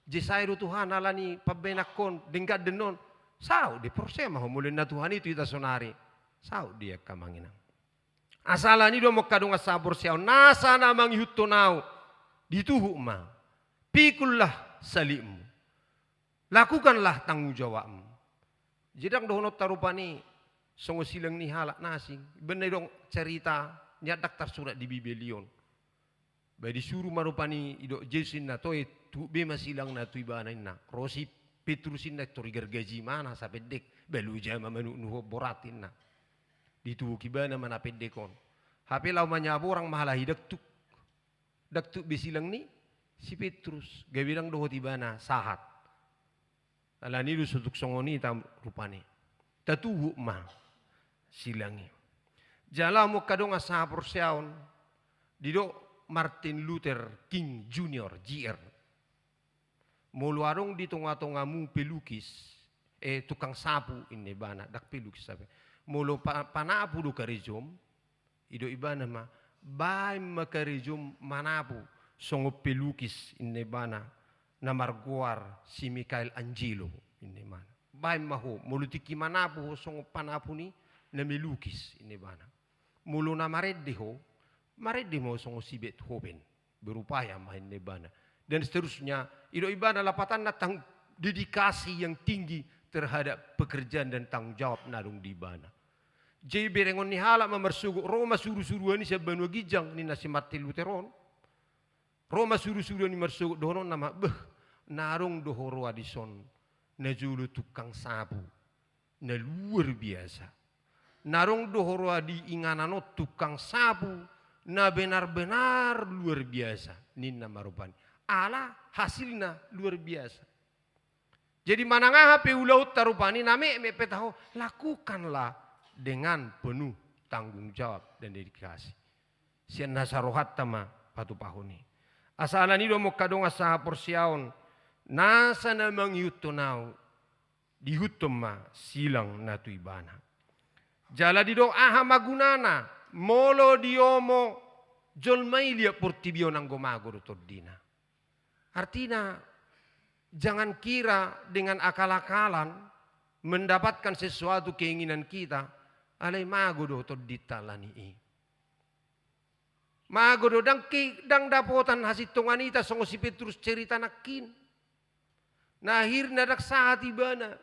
Jadi sai do Tuhan ala ni pambaenanhon, denggan do annon. Saut do, porsea ma ho molo inna Tuhan i tu hita sonari. Saut do i angka amang inang. Asa ala ni i do hamu angka dongan sahaporseaon, nasa na mangihuthon ahu, dituhuk ma. Pikullah salibmu. Lakukanlah tanggung jawabmu. Jadi ndang dohononta rupani songon silang ni halak na asing. Umbahen na didok carita, nian ndang tarsurat di Bibel i on. Ba disuru ma rupani didok Jesus inna, toe, tuhuk be ma silang na tu ibana inna. Ro si Petrus inna, tor igargaji ma na sapendek, ba loja ma manuhuk nuhuk borat inna. Dituhuk ibana ma na pendek on. Hape laho manyaborang ma halak i, ndang tuk. Ndang tuk be silang ni si Petrus, gabe ndang dohot ibana sahat. Alani do so tuk songon i hita rupani. Tatuhuk ma silang i. Jala hamu angka dongan sahaporseaon, didok Martin Luther King Junior, J R. Molo adong di tongatongamu pelukis, eh, tukang sapu, inna ibana, ndang pelukis sape. Molo pa-, panapu do karejom, didok ibana ma, baen ma karejom manapu songon pelukis, inna ibana, na margoar si Michelangelo, inna ibana. Baen ma ho, molo tingki manapu ho songon panapu ni na melukis, inna ibana. Molo na marende ho, marende ma ho songon si Beethoven. Berupaya ma, inna ibana. Dan seterusnya, didok ibana lapatanna tang-, dedikasi yang tinggi terhadap pekerjaan dan tanggung jawab na adong di ibana. Jadi berengon ni halak ma marsogot, ro ma surusuruan i sian banua ginjang, ninna si Martin Luther on. Ro ma surusuruan i marsogot dohononna ma, beh, na adong do ho roa dison, najolo tukang sapu na luar biasa. Na adong do ho roa di inganan on tukang sapu na benar-benar luar biasa, ninna ma rupani. Ala hasilna luar biasa. Jadi manang aha pe ulaonta rupani, na metmet pe taho, lakukanlah dengan penuh tanggung jawab dan dedikasi. Sian nasa rohanta ma patupahon i. Asa alani do hamu angka dongan sahaporseaon, nasa na mangihuthon ahu, diihuthon ma silang na tu ibana. Jala didok, aha ma gunana molo diomo jolma i liat portibi on anggo mago do tondina. Artina, jangan kira dengan akal-akalan mendapatkan sesuatu keinginan kita, alai mago do tondinta alani i. Mago do, ndang ke-, ndang dapotan hasintongan hita songon si Petrus cerita nangkin. Na akhirna ndang sahat ibana.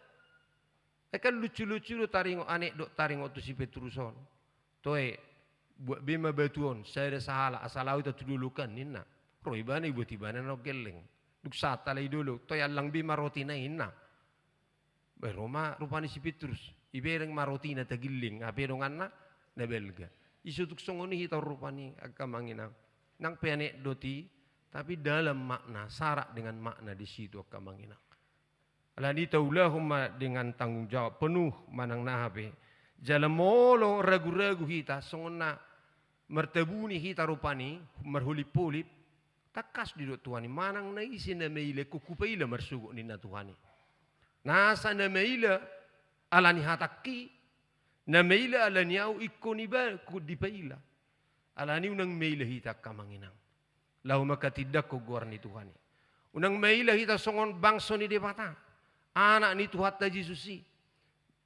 Ai kan lucu-lucu do taringot, anekdot taringot tu si Petrus on. Toe, buat be ma batu on, sada sahalak, asa lao hita tu dolok an, ninna. Ro ibana, ibuat ibana na gelleng. Dung sahat halak i dolok, toe allang be ma rotina, ninna. Bae ro ma rupani si Petrus, ibereng ma rotina tagilling, hape donganna na balga. I so tuk songon i hita on rupani angka amang inang. Nang pe anekdot i, tapi dalam makna, syarat dengan makna di situ angka amang inang. Alani i taulahon ma dengan tanggung jawab penuh manang na hape. Jala molo ragu-ragu hita, songon na martabuni hita rupani, marholip-holip, tangkas do didok Tuhan i, manang na ise na maila, ingkon hupaila marsogot ninna Tuhan i. Nasa na maila alani hatangki, na maila alani ahu, ingkon iba-, ingkon dipaila. Alani unang maila hita angka amang inang. Laho manghatindanghon goar ni Tuhan i. Unang maila hita songon bangso ni Debata, anak ni Tuhanta Jesus i.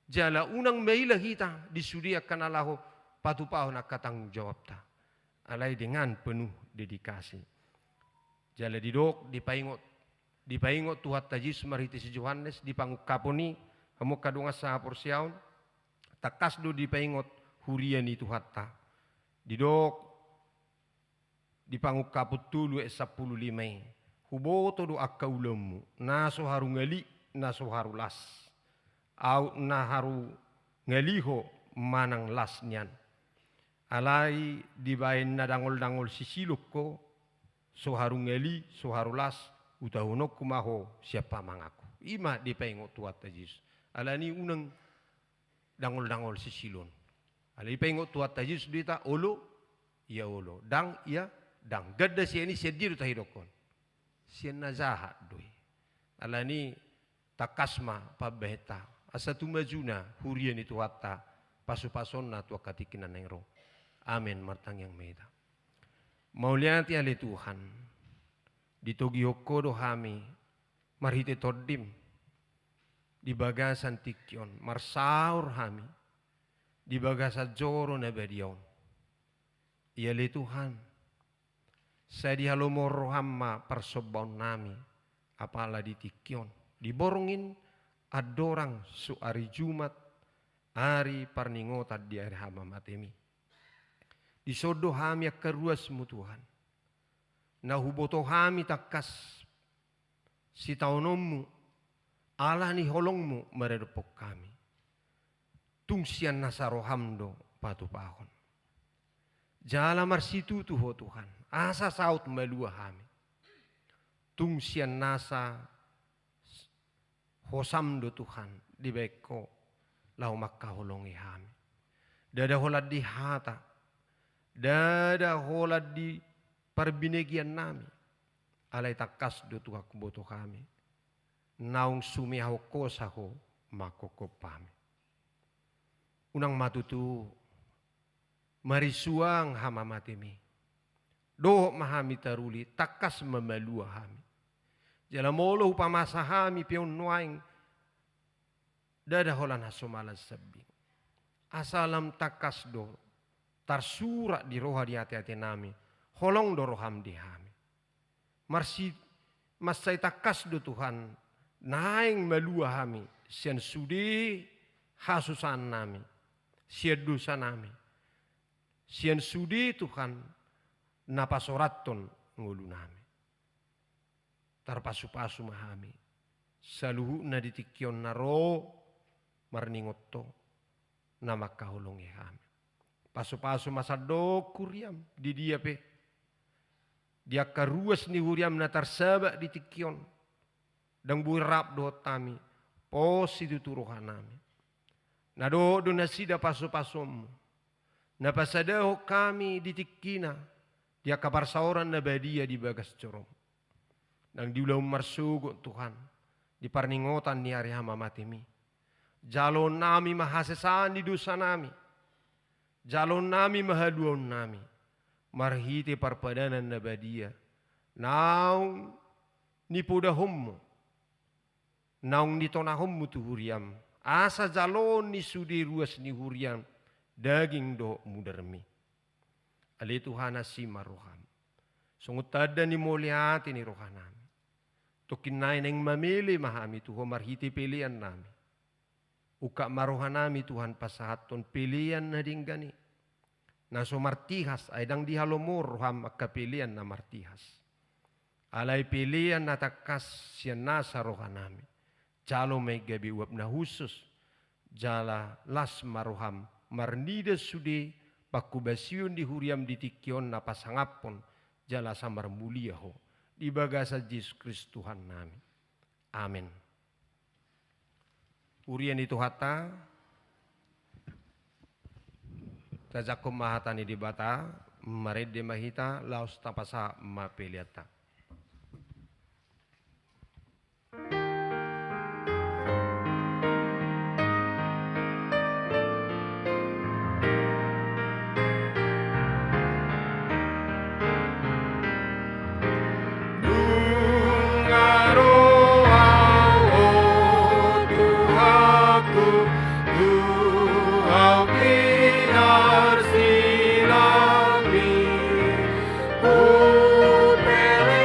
Jala unang maila hita di sude angka na laho patupahon angka tanggung jawabta. Alai dengan penuh dedikasi. Jala didok, dipaingot, dipaingot Tuhanta Jesus marhite si Johannes, di pangungkapon i, hamu angka dongan sahaporseaon, tangkas do dipaingot huria ni Tuhanta. Didok, di pangungkapon tolu ayat sampulu lima i, huboto do angka ulaonmu, na so haru ngali, na so haru las. Aut na haru ngali ho manang las nian. Alai dibaen na dangol-dangol sisilon ho, so haru ngali, so haru las, hutahononku ma ho sian pamanganku. I ma dipaingot Tuhanta Jesus. Alani unang dangol-dangol sisilon. Alai dipaingot Tuhanta Jesus do hita, olo, ia olo. Dang, ia dang. Ganda sian i, sian dia do tahidokkon? Sian na jahat do i. Alani tangkas ma pambaenta. Asa tumajuna huria ni Tuhanta, pasupasonna tu angka tingki na naeng ro. Amen. Martangiang ma hita. Mauliate ale Tuhan, ditogihon Ho do hami, marhite Tondim, di bagasan tingki on, marsaor hami, di bagasan joro na badia on. Ia ale Tuhan, sai dihalomohon roham ma parsombaonnami, apala di tingki on. Di borngin andorang so ari Jumat, ari parningotan di ari hamamatem i. Dison do hami angka ruasmu Tuhan. Na huboto hami tangkas sitaononmu, ala ni holongmu maradophon hami. Tung sian nasa roham do patupahon. Jala marsitutu Ho Tuhan, asa saut malua hami. Tung sian nasa hosam do Tuhan dibaen Ho laho mangkaholongi hami. Ndada holan di hata, ndada holan di parbinegeannami, alai tangkas do Tuhan huboto hami naung sumehahon hosa Ho manghophop hami. Unang ma tutu marisuang hamamatemi. Dohot ma hami taruli, tangkas ma malua hami. Jala molo hupamasa hami pe on nuaeng, ndada holan hasomalan sambing. Asa lam tangkas do tarsurat di roha, di ateatenami, holong do roham di hami. Marsi-, mansai tangkas do Tuhan naeng malua hami sian sude hasusaannami, sian dosanami, sian sude Tuhan na pasorathon ngolunami. Tarpasupasu ma hami saluhutna di tingki on na ro marningot Ho na mangkaholongi hami. Pasupasu ma sandok huriam di dia pe, di angka ruas ni huriam na tarsabat di tingki on. Ndang boi rap dohot hami, pos situtu rohanami. Na dohot do nasida pasupasuonmu na pasadahon hami di tingkina, di angka parsaoran na badia di bagas joromu. Nang di ulaon marsogot Tuhan, di parningotan ni ari hamamatemi, jaloonnami ma hasesaan ni dosanami, jaloonnami ma haluaonnami, marhite parpadanan na badia naung nipodahonmu, naung nitonahonmu tu huriam, asa jaloon ni sude ruas ni huriam daging dohot mudarmi. Ale Tuhan, asi ma roham songon tanda ni mauliate ni rohanami. Tongkin nai naeng mamele ma hami tu Ho marhite peleannami. Ungkap ma rohanami Tuhan pasahathon pelean na denggan i, na so martihas, ai ndang dihalomor roham angka pelean na martihas. Alai pelean na tangkas sian nasa rohanami. Jalo ma i gabe uap na hushus, jala las ma roham marnida sude pangkobasion di huriam di tingki on na pasangaphon jala asa marmulia Ho. Di bagasan Jesus Kristus Tuhannami. Amen. Huria ni Tuhanta, tajangkon ma hata ni Debata, marende ma hita, laos tapasahat ma peleanta. Nunga ro Au, o Tuhanku, tu Au pinarsilang mi, hupele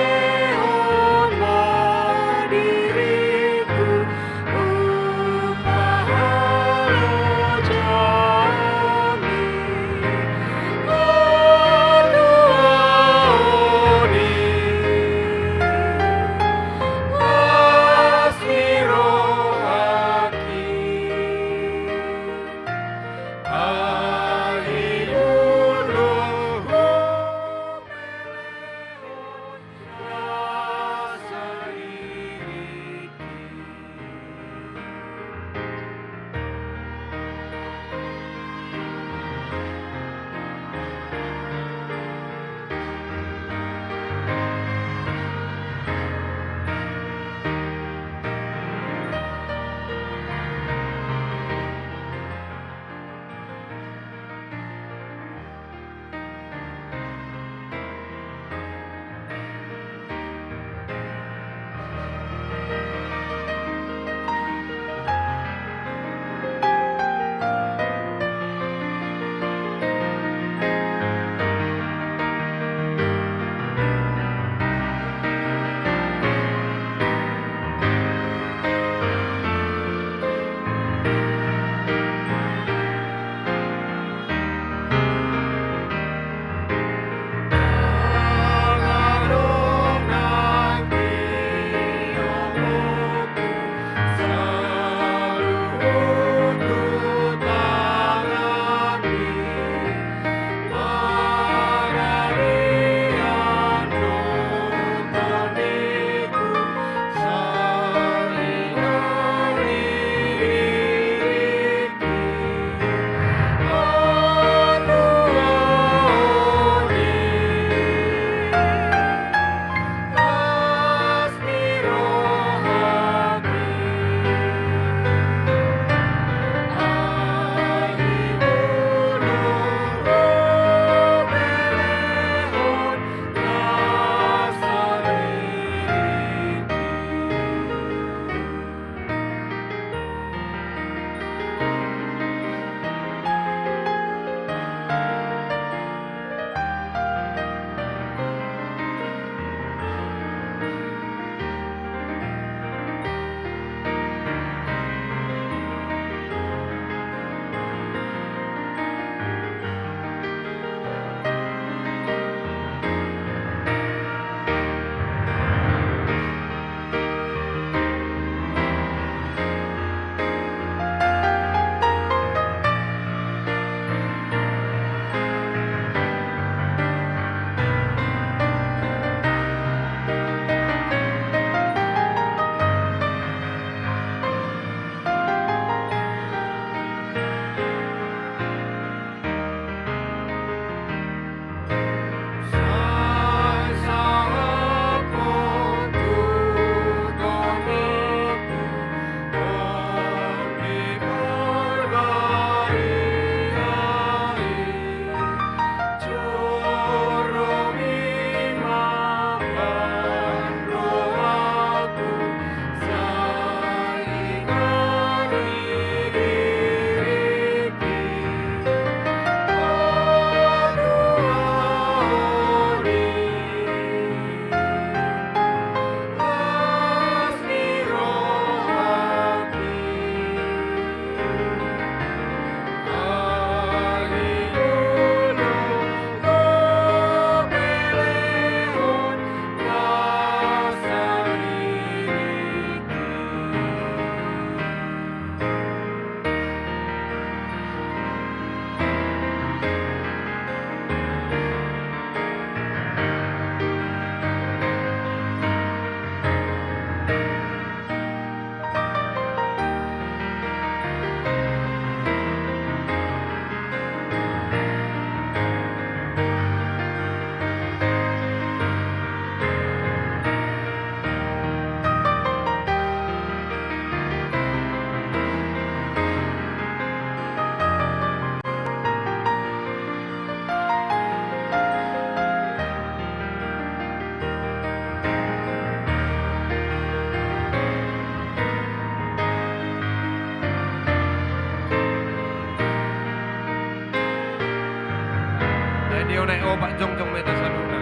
Naeng opat jongjong ma hita saluhutna.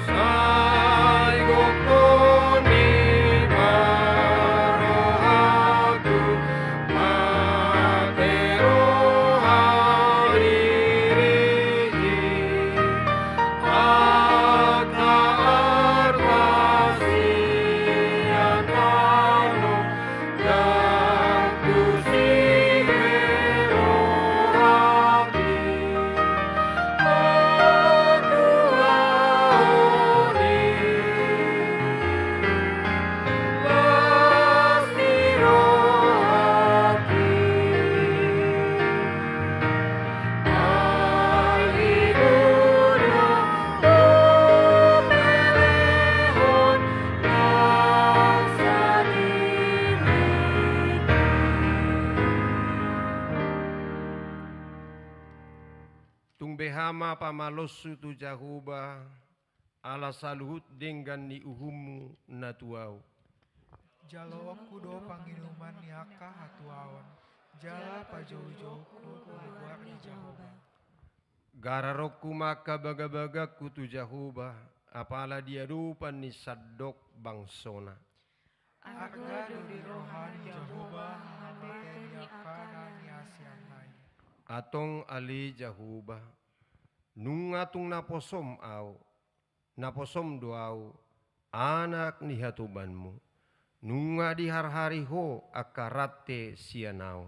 Sai gokhon ni ma rohangku, mate roha diri i, angka arta sian tano, Tung beha ma pamaloshu tu Jahowa, ala saluhut denggan ni uhummu na tu ahu. Jaloonku do panginuman ni angka hatuaon, jala pajoujouonku tu goar ni Jahowa. Gararonku ma angka bagabagangku tu Jahowa, apala di adopan ni sandok bangsona. Arga do di roha ni Jahowa hamarpatean ni angka na niasianna i. Antong ale Jahowa, nunga tung naposom ahu, naposom do ahu, anak ni hatobanmu. Nunga diharhari ho angka rante sian ahu.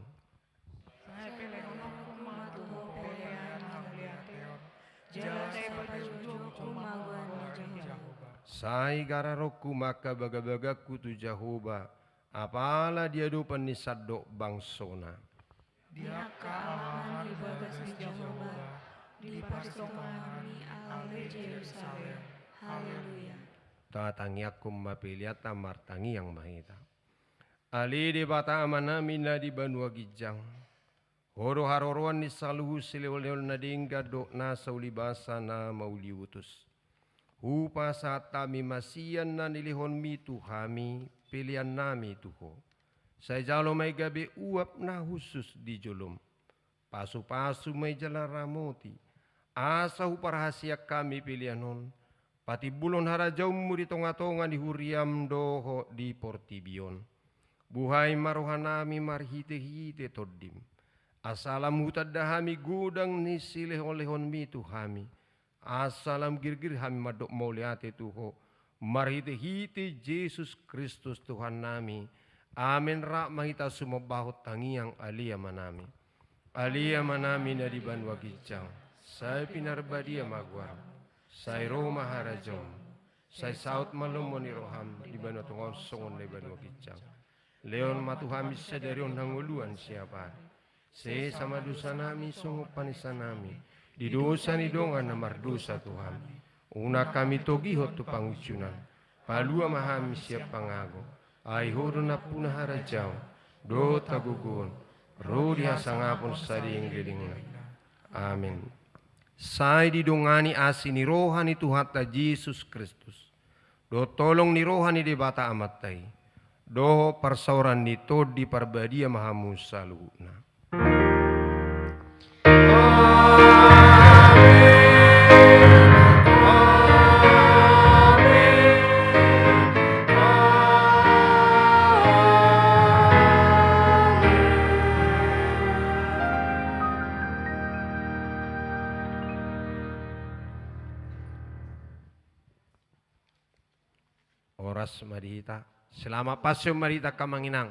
Sai pelehononku ma tu ho pelean hauliateon, jala sai pajoujouonku ma goar ni Jahowa. Sai gararonku ma angka bagabagangku tu Jahowa, apala di adopan ni sandok bangsona. Di angka alaman di bagas ni Jahowa, diparsitonga hami ale Jerusalem. Haleluya. Tatangiangkon ma peleanta, martangiang ma hita. Ale Debata Amanami na di banua ginjang, Ho do haroroan ni saluhut silehonlehon na denggan dohot nasa ulibasa na mauliutus. Hupasahat hami ma sian na nilehonmi tu hami peleannami tu Ho. Sai jalo ma i gabe uap na hushus di jolom. Pasupasu ma i jala ramoti, asa huparhaseang hami pelean on patimbulhon harajaonmu di tongatonga ni huriam dohot di portibi on. Buhai ma rohanami marhitehite Tondim, asa lam hutanda hami godang ni silehonlehonmi tu hami, asa lam girgir hami mandok mauliate tu Ho marhitehite Jesus Kristus Tuhannami. Amen. Rap ma hita sumombahon tangiang Ale Amanami. Ale Amanami na di banua ginjang, sai pinarbadia ma goarmu, sai ro ma harajaonmu, sai saut ma lomo ni roham di banua tonga on songon na di banua ginjang. Lehon ma tu hami sadari on hangoluan siapari. Sesa ma dosanami songon panesanami di dosa ni dongan na mardosa tu hami. Unang hami togihon tu pangunjunan. Palua ma hami sian pangago. Ai Ho do nampuna harajaon dohot hagogoon ro di hasangapon saleleng ni lelengna. Amen. Sai didongani asi ni roha ni Tuhanta Jesus Kristus dohot holong ni roha ni Debata Amanta i, dohot parsaoran ni Tondi Parbadia ma hamu saluhutna. Horas ma di hita. Selamat Pasion ma di hita angka amang inang.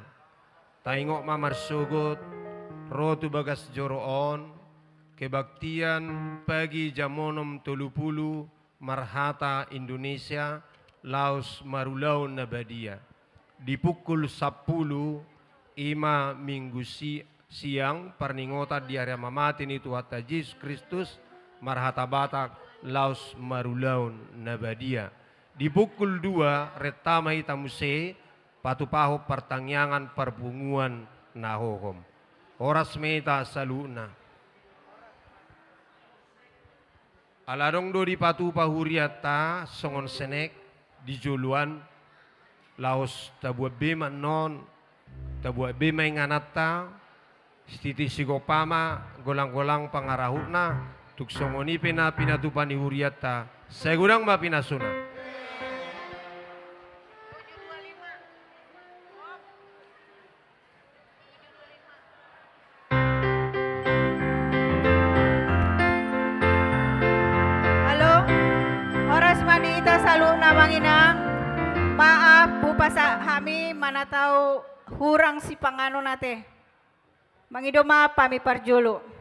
Taingot ma marsogot ro tu bagas joro on kebaktian pagi jam onom tolu pulu marhata Indonesia laos marulaon na badia. Di pukul sampulu i ma Minggu si-, siang parningotan di ari mamate ni Tuhanta Jesus Kristus marhata Batak laos marulaon na badia. Di pukul dua renta ma hita muse patupahon partangiangan parpunguan na hohom. Horas ma hita saluhutna. Ala adong do dipatupa hurianta songon senek di joloan, laos tabuat be ma annon, tabuat be ma ingananta, sititi sigompa ma golanggolang pangarahutna, Tung songon i pe na pinatupa ni hurianta, sai godang ma pinasuna. Halo, horas ma di hita saluhutna amang inang. Maaf, bupas hami manatau hurang sipanganon ate. Mangido maaf hami parjolo.